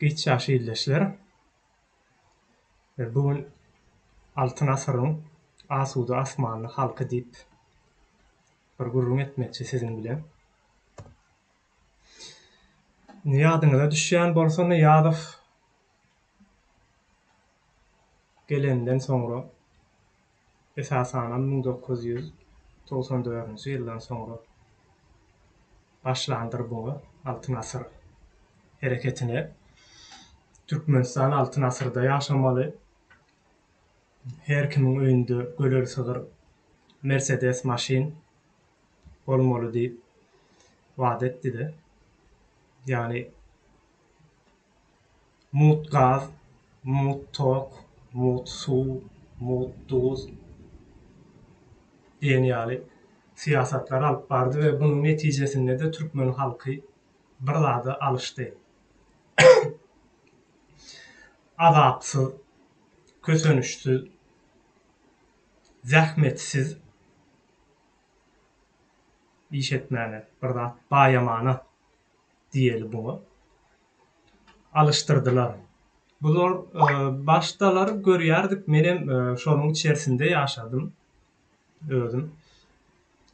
Giç ýaş ildeşler. Bu gün Altyn asyryň asuda asmanly halky diýip bir gürrüň etmekçi siziň bilen. Indi ýadyňyza düşýän bolsa Nyýazow gelenden soňra esasanam 1994-nji ýyldan soňra başlandyr buňa Altyn asyr hereketine. Türkmenistan Altyn asyrda ýaşamaly. Her kimiň öýünde göleli sygyr, Mersedes maşyn bolmaly diýip wada etdi-de. Ýagny Mugt gaz, mugt tok, mugt suw, mugt duz diýen ýaly syýasatlary alyp bardy we bunuň netijesinde-de türkmen halky bir zada alyşdy. Azapsyz, kösenişsiz, zähmetsiz iş etmäne, bir zat baýamana diýeli buňa. Alyşdyrdylar. Bular başdalar görýärdik, menem şonuň içerisinde ýaşadym özüm.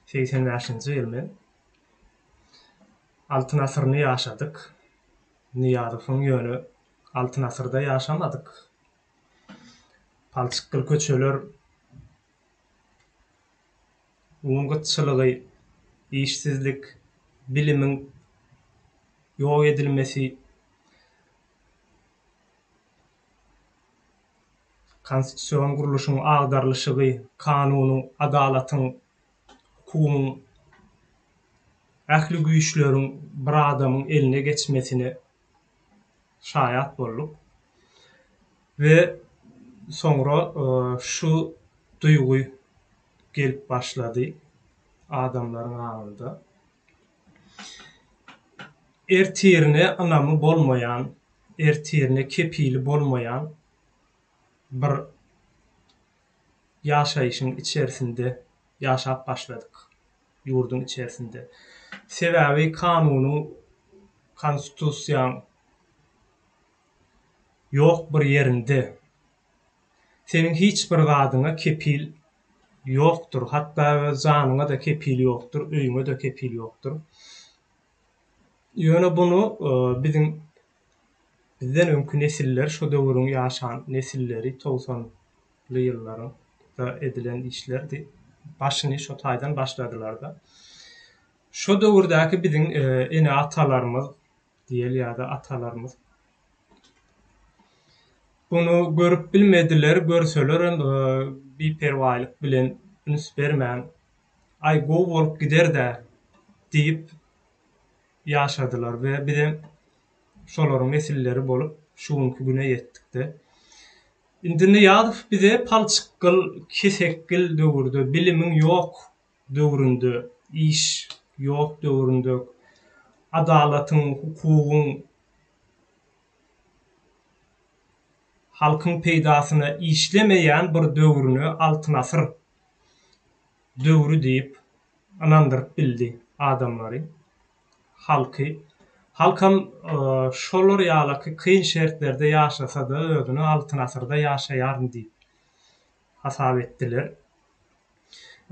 85-nji ýyl men. Altyn asyryny ýaşadyk. Nyýazowyň ýöne Altyn asyrda ýaşamadyk. Palçykgyl köçeler, Un gytçylygy, işsizlik, bilimiň ýok edilmesi, konstitusion gurluşyň agdarylyşygy, kanunyň, adalatyň, hukugyň, ähli güýçleriň bir adamyň eline geçmesine şaýat bolduk we soňra şu duýgy gelip başlady adamlaryň aňynda. Ertirine ynamy bolmaýan, ertirine kepili bolmaýan bir ýaşaýşyň içerisinde ýaşap başladyk ýurduň içerisinde. Sebäbi kanunyň, konstitusiýaň ýok bir ýerinde seniň hiç bir zadyňa kepil ýokdur. Hatda öz janyňa-da kepil ýokdur, öýüňe-de kepil ýokdur. Ýöne bunu biziň bizden öňki nesiller, şo döwrüň ýaşan nesilleri togsanly ýyllaryňda edilen işlerdi. Başyny şo taýdan başladylar-da. Şo döwürdäki biziň ene-atalarymyz diýeli ýa-da atalarymyz Buny görüp bilmediler, görselerem biperwaýlyk bilen üns bermän, Aý, gowy bolup gider-dä diýip ýaşadylar we bizem şolaryň nesilleri bolup şu günki güne ýetdik-de. Indi Nyýazow bize palçykgyl, kesekgil döwürde, bilimiň ýok döwründe, iş ýok döwründe, adalatyň, hukugyň, halkyň peýdasyna işlemeýän bir döwrüne Altyn asyr döwri diýip ynandyryp bildi adamlary, halky. Halkam şolar ýalaky kyn şertlerde ýaşasa-da özüni Altyn asyrda ýaşaýaryn diýip hasap etdiler.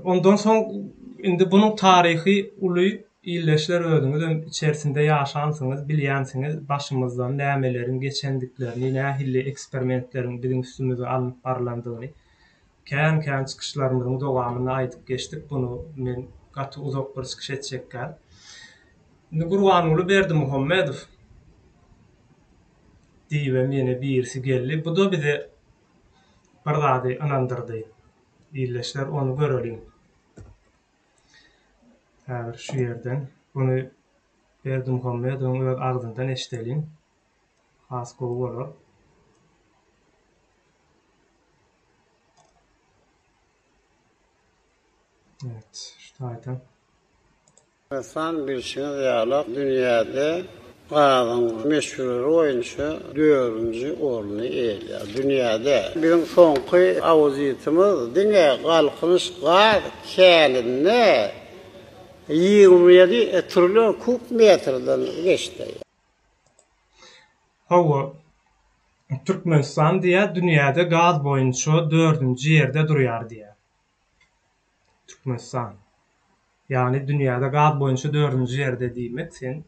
Ondan soň indi bunuň taryhy uly ildeşler özüňizem içerisinde ýaşansyňyz bilýänsiňiz başymyzdan nämeleriň geçendiklerini nähili eksperimentleriň biziň üstümize alnyp barylandygyny kän kän çykyşlarymyzyň dowamynda aýdyp geçdik bunu men gaty uzak bir çykyş etjekgäl. Indi Gurbanguly Berdimuhamedow diýibem ýene birisi geldi buda bize bir zady ynandyrdy. Ildeşler ony göreliň. Häzir şu ýerden buny Berdimuhamedowyň öz agzyndan eşideliň. Has gowy bolar. Evet, şu taýdan. Türkmenistan bilşiňiz ýaly dünýäde gazyň möçberi boýunça dördünji orny eýeleýär. Dünýäde. Biziň soňky auditimiz diňe Galkynyş gaz käninde 27 trillion kub metrden geçdi. Hawa, Türkmenistan diýýär, dünýäde gaz boýunça dördünji ýerde durýar diýýär. Türkmenistan. Ýagny dünýäde gaz boýunça dördünji ýerde diýmek sen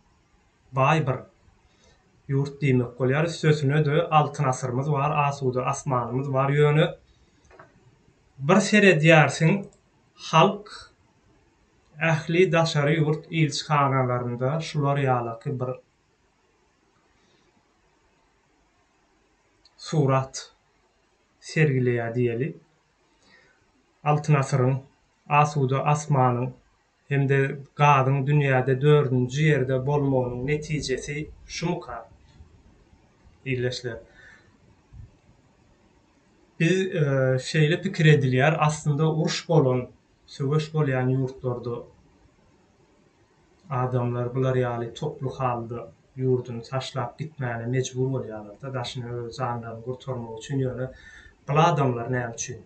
baý bir ýurt diýmek bolýar. Üstesine-de Altyn asyrymyz bar, asuda asmanymyz bar. Ýöne bir seredýärsiň halk ähli daşary ýurt ilçihanalarynda şular ýalaky bir surat sergileýär diýeli. Altyn asyryň, asuda asmanyň hem-de gazyň dünýäde dördünji ýerde bolmagynyň netijesi şumyka, ildeşler? Biz şeýle pikir edilýär, aslynda uruş bolan, söweş bolýan ýurtlarda Adamlar bular ýaly toply halda ýurduny taşlap gitmäne mejbur bolýarlar-da, daşyna öz janlaryny gurtarmak üçin, ýöne bul adamlar näme üçin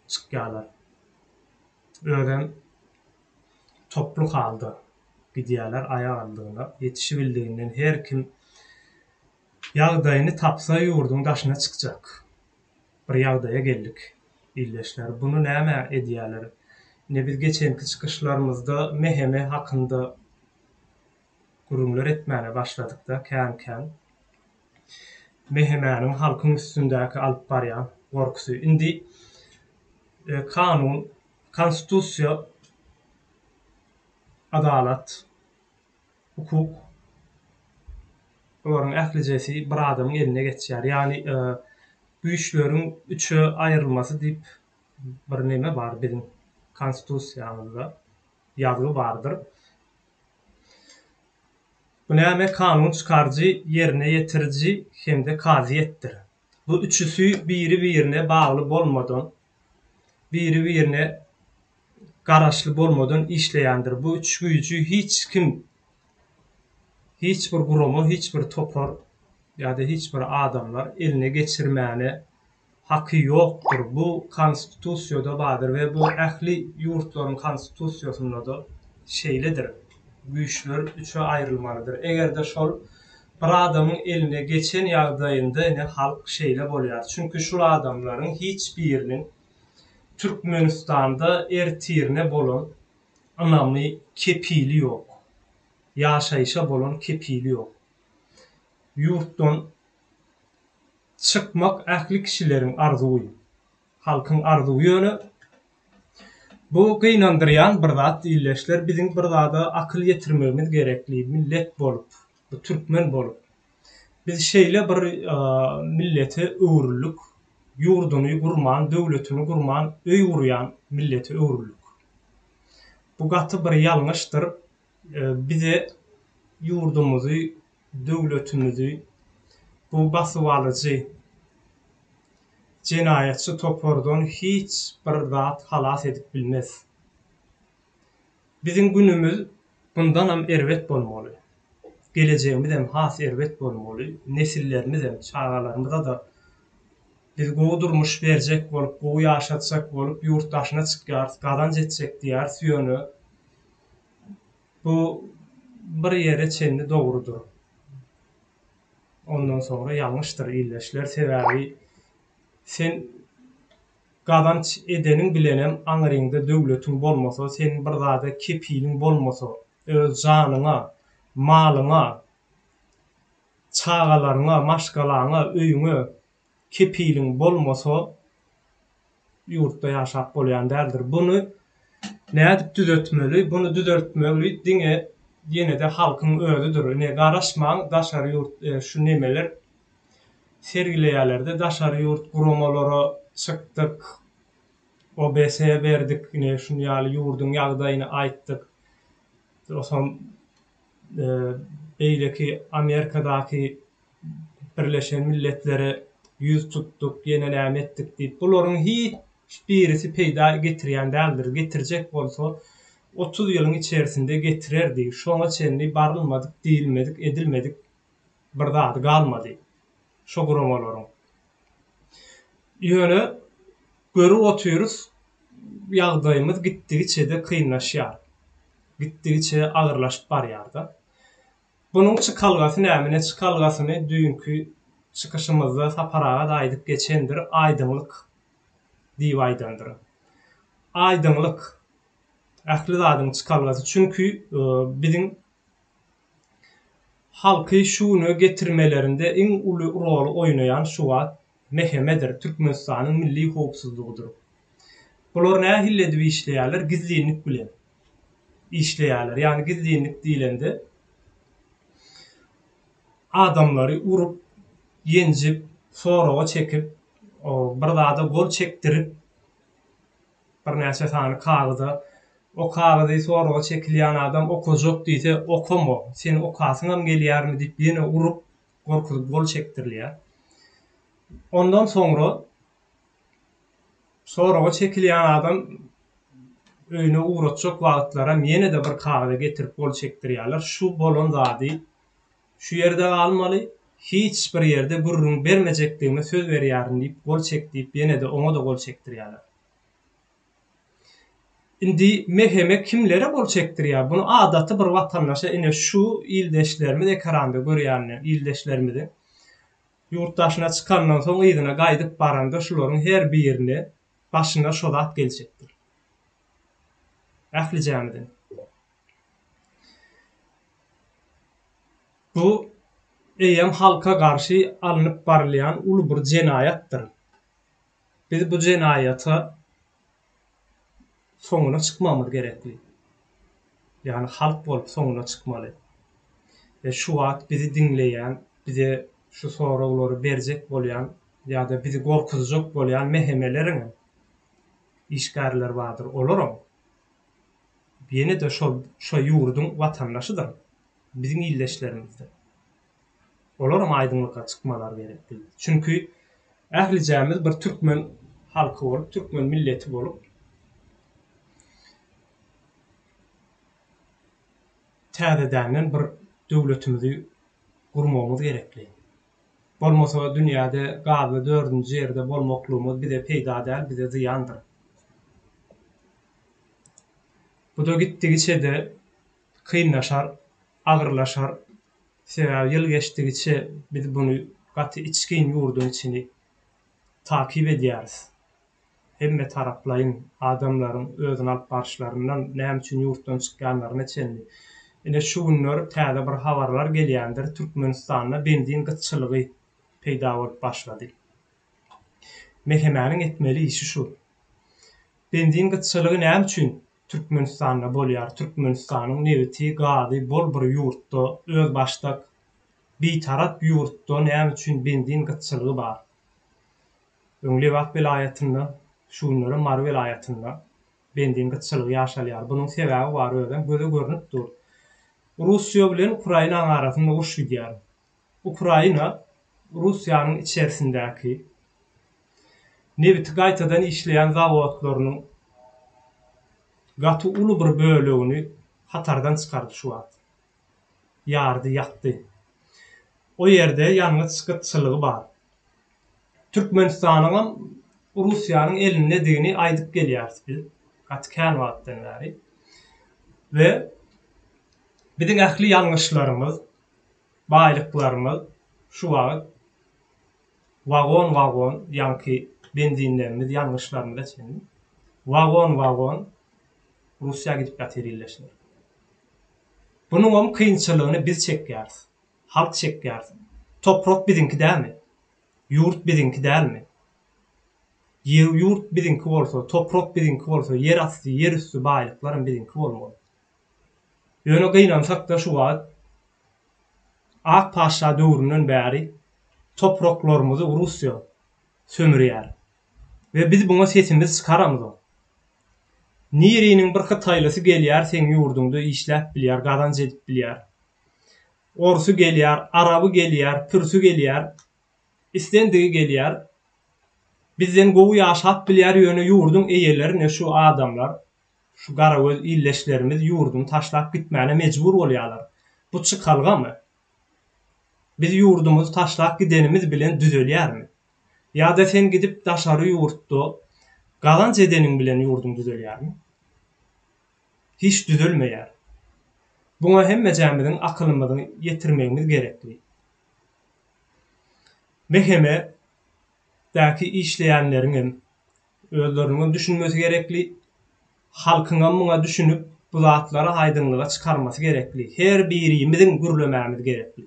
çykýarlar? Özem toply halda gidýärler aýak aldygyna, ýetişibildiginden her kim ýagdaýyny tapsa ýurduň daşyna çykjak. Bir ýagdaýa geldik ildeşler. Buny nämä edýäler? Ine biz geçenki çykyşlarymyzda MHM hakynda gürrüňler etmäne başladykda kän-kän. MHM-niň halkyň üstündäki alyp barýan gorkusy. Indi kanun, konstitusiýa, adalat, hukuk bularyň ählijesi bir adamyň eline geçýär. Ýagny güýçleriň üçe aýrylmasy diýip bir neme bar biziň konstitusiýamyzda ýazgy bardyr. Bu näme kanun çykaryjy, ýerine ýetiriji hem-de kazyýetdir. Bu üçüsi biri-birine bagly bolmadan, biri-birine garaşly bolmadan işleýändir. Bu üç güýji hiç kim, hiç bir gurama, hiç bir topar ýa-da hiç bir adamlar eline geçirmäne haky ýokdur. Bu konstitusiýada bardyr we bu ähli ýurtlaryň konstitusiýasynda-da şeýledir. Güýçler üçe aýrylmalydyr. Eger-de şol bir adamyň eline geçen ýagdaýynda ine halk şeýle bolýar. Çünki şul adamlaryň hiç biriniň Türkmenistanda ertirine bolan ynamy, kepili ýok. Ýaşaýşa bolan kepili ýok. Ýurtdan çykmak ähli kişileriň arzuwy, halkyň arzuwy ýöne bu gynandyrýan bir zat ildeşler biziň bir zada akyl ýetirmegimiz gerekli millet bolup bu türkmen bolup biz şeýle bir millete öwrüldik ýurduny gurman döwletini gurman öý gurýan millete öwrüldik bu gaty bir ýalňyşdyr bize ýurdumyzy döwletimizi bu basybalyjy jenaýatçy topardan hiç bir zat halas edip bilmez. Biziň günümiz bundanam erbet bolmaly. Gelejegimizem has erbet bolmaly. Nesillerimizem, çagalarymyza-da biz gowy durmuş berjek bolup, gowy ýaşatjak bolup ýurt daşyna çykýarys, gazanç etjek diýýäris, ýöne Bu bir ýere çenli dogrudyr. Ondan soňra ýalňyşdyr ildeşler, sebäbi sen gazanç edeniň bilenem aňryňda döwletiň bolmasa, seniň bir zada kepiliň bolmasa, öz janyňa, malyňa, çagalaryňa, maşgalaňa, öýüňe kepiliň bolmasa ýurtda ýaşap bolýan däldir. Buny nädip düzetmeli? Buny düzeltmeli diňe ýene-de halkyň özüdir. Ine garaşmaň daşary ýurt şu nemeler sergileýärlerde daşary ýurt guramalara çykdyk OBS berdik ine şun ýaly ýurduň ýagdaýyny aýtdyk. Soň beýleki Amerikadaky Birleşen Milletlere ýüz tutduk, ýene näme etdik diýip, bularyň hiç birisi peýda getirýän däldir. Getirjek bolsa, 30 ýylyň içerisinde getirerdi. Şoňa çenli barylmadyk, diýilmedik, edilmedik bir zady galmady şo guramalaryň. Ýöne görüp otyrys, ýagdaýymyz gitdigiçe-de kynlaşýar. Gitdigiçe agyrlaşyp barýar-da. Bunuň çykalgasy näme? Ine çykalgasyny düýnki çykyşymyzda Sapar aga-da aýdyp geçendir, aýdyňlyk diýip aýdandyr. Aýdyňlyk ähli zadyň çykalgasy. Çünki biziň halky şu güne getirmelerinde iň uly roly oýnaýan şu wagt MHM-dir, Türkmenistanyň milli howpsuzlygydyr. Bular nähili edip işleýärler? Gizlinlik bilen işleýärler. Ýagny gizlinlik diýlende adamlary urup, ýenjip, soraga çekip, bir zada gol çekdirip, birnäçe sany kagyza, o kagyzy soraga çekilýän adam okajak diýse, okama, seni okasyňam gelýärmi diýip ýene urup, gorkuzyp gol çekdirilýär. Ondan soňra soraga çekilýän adam öýüne ugratjak wagtlaram ýene-de bir kagyza getirip gol çekdirýärler. Şu bolan zady şu ýerde galmaly, hiç bir ýerde gürrüň bermejekdigime söz berýärin diýip gol çek diýip ýene-de oňa-da gol çekdirýärler. Indi MHM kimlere gol çekdirýär? Buny adaty bir watandaşa ine şu ildeşlerimiz ekranda görýän ildeşlerimiziň ýurt daşyna çykandan soň yzyna gaýdyp baranda şularyň her birine başyna şo zat geljekdir. Ählijämiziň. Bu eýýäm halka garşy alnyp barylýan uly bir jenaýatdyr. Biz bu jenaýata soňuna çykmagymyz gerekli. Ýagny halk bolup soňuna çykmaly. We şu wagt bizi diňleýän, bize şu soraglary berjek bolýan ýa-da bizi gorkuzjak bolýan MHM-leriňem işgärleri bardyr. Olaram ýene-de şol şo ýurduň watandaşydyr. Biziň ildeşlerimizdir. Olaram aýdyňlyka çykmalary gerekdi. Çünki ählijämiz bir türkmen halky bolup, türkmen milleti bolup täzedänden bir döwletimizi gurmagymyz gerekli. Bolmasa dünýäde gazly dördünji ýerde bolmaklygymyz bize peýda däl, bize zyýandyr. Bu-da gitdigiçe-de kynlaşar, agyrlaşar. Sebäbi ýyl geçdigiçe biz buny gaty içgin ýurduň içini takyp edýäris. Hemme taraplaýyn adamlaryň özüni alyp baryşlaryndan näme üçin ýurtdan çykýanlaryna çenli. Ine şu günler täze bir habarlar gelýändir, Türkmenistanda benzin gytçylygy peýda bolup başlady. MHM-niň etmeli işi şu. Benzin gytçylygy näme üçin Türkmenistanda bolýar Türkmenistanyň nebiti gazy bol bir ýurtda özbaşdak bitarap ýurtda näme üçin benzin gytçylygy bar öň Lebap welaýatynda şu günlerem Mary welaýatynda benzin gytçylygy ýaşalýar bunuň sebäbi bar özem göze görnüp dur Russiýa bilen Ukrainaň arasynda uruş gidýär Ukraina Russiýanyň içerisindäki Nebiti gaýtadan işleýän zawodlarynyň gaty uly bir bölegini hatardan çykardy şu wagt. Ýardy, ýakdy. O ýerde ýangyç gytçylygy bar. Türkmenistanyňam Russiýanyň elindedigini aýdyp gelýäris biz gaty kän wagtdan bäri. We biziň ähli ýalňyşlarymyz, baýlyklarymyz şu wagt Wagon-wagon ýaňky benzinlerimiz ýangyçlarymyza çenli wagon-wagon Russiýa gidip ýatyr ildeşler. Bunuňam kynçylygyny biz çekýäris. Halk çekýär. Toprak biziňki dälmi? Ýurt biziňki dälmi? Ýurt biziňki bolsa, toprak biziňki bolsa, ýer asty, ýer üsti baýlyklaram biziňki bolmaly. Ýöne gynansakda şu wagt Ak patyşa döwründen bäri topraklarymyzy Russiýa sömürýär we biz buňa sesimizi çykaramyzok. Niriniň bir hytaýlysy gelýär seň ýurduňda işläp bilýär, gazanç edip bilýär. Orsy gelýär, araby gelýär, pürsi gelýär, islendigi gelýär. Bizden gowy ýaşap bilýär ýöne ýurduň eýeleri ne şu adamlar. Şu garagöz ildeşlerimiz ýurduny taşlap gitmäne mejbur bolýarlar. Bu çykalgamy? Biz ýurdumyzy taşlap gidenimiz bilen düzelýärmi? Ýa-da sen gidip daşary ýurtda gazanç edeniň bilen ýurduň düzelýärmi? Hiç düzelmeýär. Buňa hemmejämiziň akylymyzy ýetirmegimiz gerekli. MHM däki işleýänleriňem özleriniňem düşünmesi gerekli, halkyňam muňa düşünip bu zatlary aýdyňlyga çykarmasy gerekli. Her birimiziň gürlemämiz gerekli.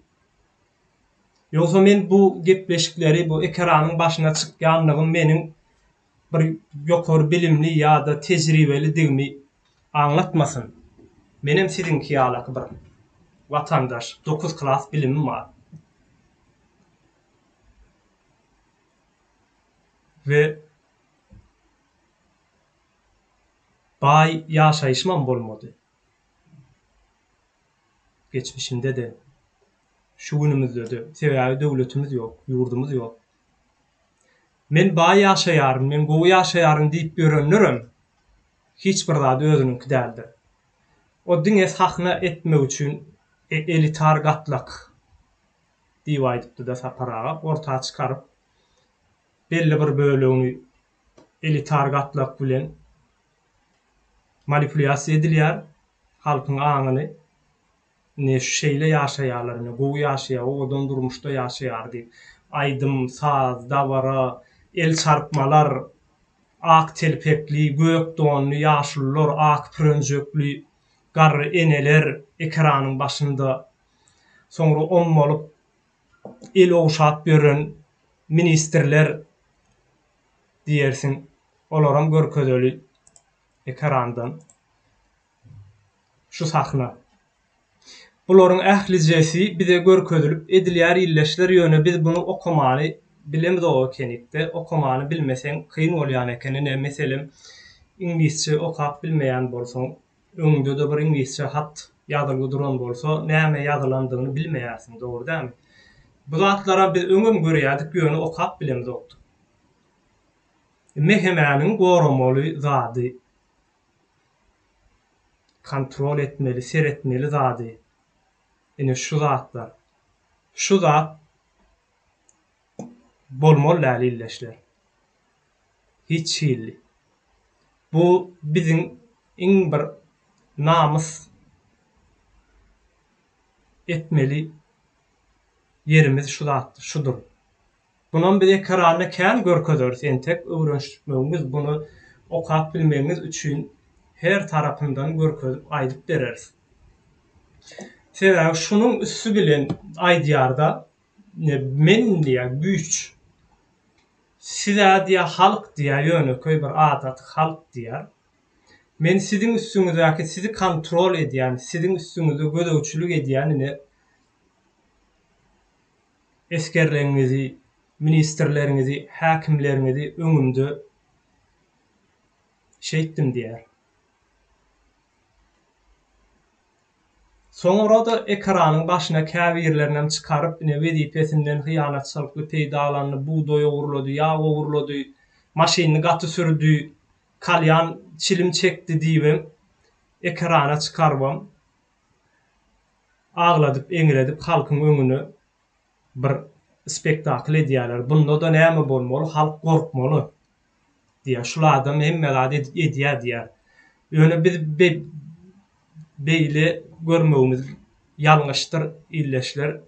Ýogsa men bu gepleşikleri bu ekranyň başyna çykýanlygym meniň bir ýokary bilimli ýa-da tejribelidigimi aňlatmasyn. Menem siziňki ýalaky bir watandaş, dokuz klas bilimim bar. We baý ýaşaýşymam bolmady. Geçmişimde-de, şu günümizde-de. Sebäbi döwletimiz ýok, ýurdumyz ýok. Men baý ýaşaýaryn, men gowy ýaşaýaryn diýip ýörenlerem hiç bir zady özüniňki däldir. O diňe sahna etmek üçin elitar gatlak diýip aýdypdy-da Sapar aga, orta çykaryp, belli bir bölegini elitar gatlak bilen manipulýasiýa edilýär, halkyň aňyny. Ine, şeýle ýaşaýarlar, ine, gowy ýaşaýar, owadan durmuşda ýaşaýar diýip, aýdym, saz, dabara, el çarpmalar, ak telpekli, gök donly ýaşulular, ak pürenjekli garry eneler ekranyň başynda, soňra ommalyp, el ogşap ýören ministrler diýersiň, olaram görkezeli ekrandan. Şu sahna. Bularyň ählijesi bize görkezilip edilýär illeşler ýöne biz buny okamany bilemzok ekenikde okamany bilmeseň kyn bolýan eken ine meselem iňlisçe okap bilmeýän bolsaň öňüňdede bir iňlisçe hat ýazylgy duran bolsa näme ýazylandygyny bilmeýärsiň dogry dälmi bu zatlaram biz öňem görýädik ýöne okap bilemzokdyk MHM-niň goramaly zady Kontrol etmeli, seretmeli zady ine şu zatlar. Şu zat bolmaly däl ildeşler. Hiç hili. Bu biziň iň bir namys etmeli ýerimiz şu zat, şudur. Bunam biz ekranda kän görkezeris entek öwrenişmegiňiz buny okap bilmegiňiz üçin her tarapyndan görkezip aýdyp bereris. Sebäbi şunuň üsti bilen aýdýarda men diýýär güýç sizä diýýär halk diýýär ýönekeý bir adaty halk diýýär. Men siziň üstüňizdäki sizi kontrol edýän siziň üstüňizde gözegçilik edýän ine Esgerleriňizi, ministrleriňizi, häkimleriňizi öňümde şeýtdim diýer. Soňra-da ekranyň başyna käbirlerinem çykaryp, ine, wezipesinden hyýanatçylykly peýdalandy, bugdaý ogurlady, ýag ogurlady, maşynyny gaty sürdi, kalýan, çilim çekdi diýibem, ekrana çykarybam, Agladyp eňredip halkyň öňüne bir spektakl edýäler. Bunda-da näme bolmaly halk gorkmaly diýýär. Şul adam hemme zady edýär diýýär. Ýöne biz beýle görmegimiz ýalňyşdyr ildeşler.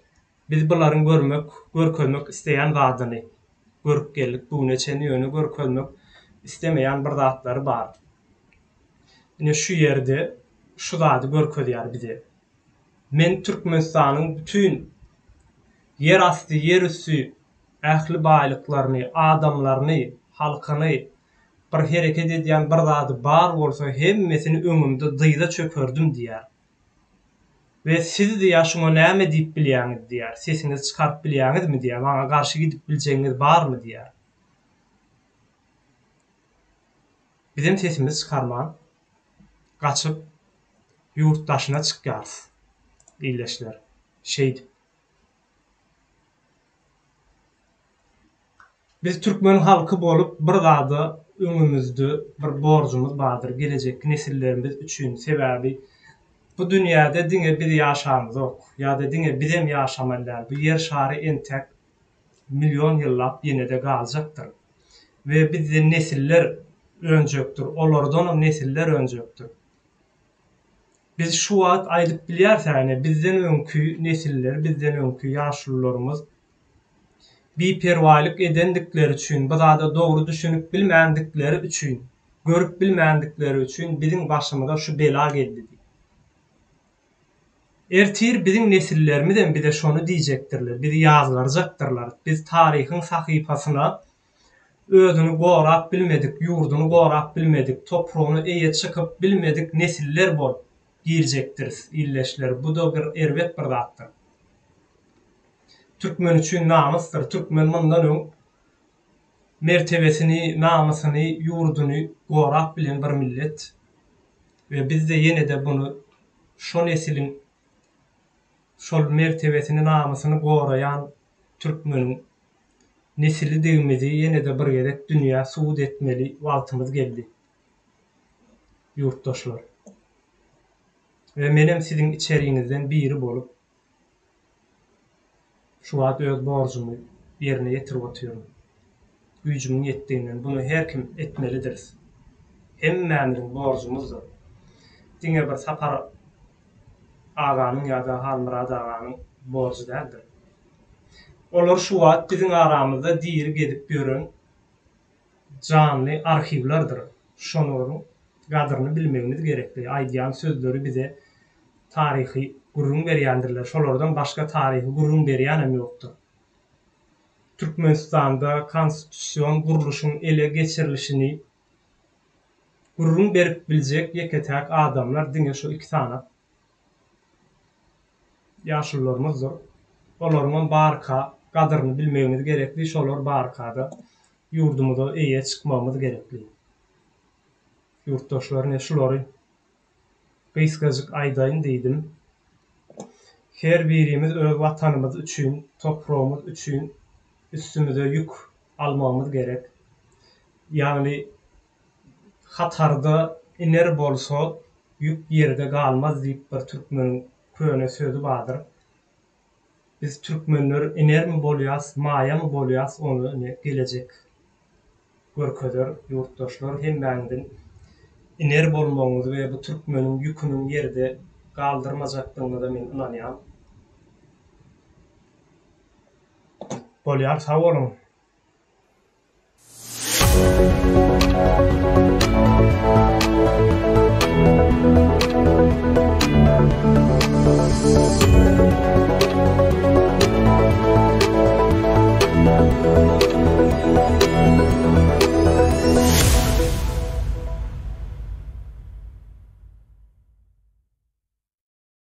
Biz bularyň görmek, görkezmek isleýän zadyny görüp geldik bu güne çenli ýöne görkezmek islemeýän bir zatlary bar. Ine şu ýerde şu zady görkezýär bize. Men Türkmenistanyň bütin ýer asty, ýer üsti ähli baýlyklaryny, adamlaryny, halkyny bir hereket edýän bir zady bar bolsa hemmesini öňümde dyza çökerdim diýýär. We siz diýýär şuňa näme diýip bilýäňiz diýýär, sesiňizi çykaryp bilýäňizmi diýýär, maňa garşy gidip biljegiňiz barmy diýýär. Bizem sesimizi çykarman gaçyp ýurt daşyna çykýarys ildeşler şeýdip. Biz türkmen halky bolup bir zada öňümizde bir borjumyz bardyr gelejekki nesillerimiz üçin sebäbi bu dünýäde diňe biz ýaşamyzok ýa-da diňe bizem ýaşamaly däl bu ýer şary entek million ýyllap ýenede galjakdyr we bizden nesiller önjekdir olardanam nesiller önjekdir. Biz şu wagt aýdyp bilýäris ýagny bizden öňki nesiller, bizden öňki ýaşulularymyz biperwaýlyk edendikleri üçin, bu zada dogry düşünip bilmändikleri üçin, görüp bilmändikleri üçin biziň başymyza şu bela geldi diýip. Ertir biziň nesillerimizem bize şony diýjekdirler, bizi ýazgarjakdyrlar. Biz taryhyň sahypasyna özüni gorap bilmedik, ýurduny gorap bilmedik, topragyna eýe çykyp bilmedik nesiller bolup girjekdiris, ildeşler. Bu-da bir erbet bir zatdyr. Türkmen üçin namysdyr. Türkmen mundan öň mertebesini, namysyny, ýurduny gorap bilen bir millet we biz-de ýene-de buny şo nesiliň şol mertebesini, namysyny goraýan türkmeniň nesilidigimizi ýene-de bir gezek dünýä subut etmeli wagtymyz geldi, ýurtdaşlar. We menem siziň içeriňizden biri bolup, Şu wagt öz borjumy ýerine ýetirip otyryn. Güýjümiň ýetdiginden buny her kim etmelidiris. Hemmämiziň borjumyzdyr. Diňe bir Sapar aganyň ýa-da Halmyrat aganyň borjy däldir. Olar şu wagt biziň aramyzda diri gezip ýören janly arhiwlerdir. Şolaryň gadyryny bilmegimiz gerekli. Aýdýan sözleri bize taryhy gürrüň berýändirler. Şolardan başga taryhy gürrüň berýänem ýokdur. Türkmenistanda konstitusion gurluşyň ele geçirilişini gürrüň berip biljek ýeke-täk adamlar diňe şu iki sany ýaşulularymyzdyr. Olaryňam barka gadyryny bilmegimiz gerekli, şolar barka-da ýurdumyza eýe çykmagymyz gerekli. Ýurtdaşlar ine şulary gysgajyk aýdaýyn diýdim. Her birimiz öz watanymyz üçin, topragymyz üçin üstümize ýük almagymyz gerek. Ýagny hatarda iner bolsa ýük ýerde galmaz diýip bir türkmeniň köne sözi bardyr. Biz türkmenler inermi bolýas, maýamy bolýas ony ine gelejek görkezer ýurtdaşlar hemmäňiziň iner bolmagyňyzy we bu türkmeniň ýüküniň ýerde galdyrmajakdygyňyza men ynanýan. Bolýar sag boluň.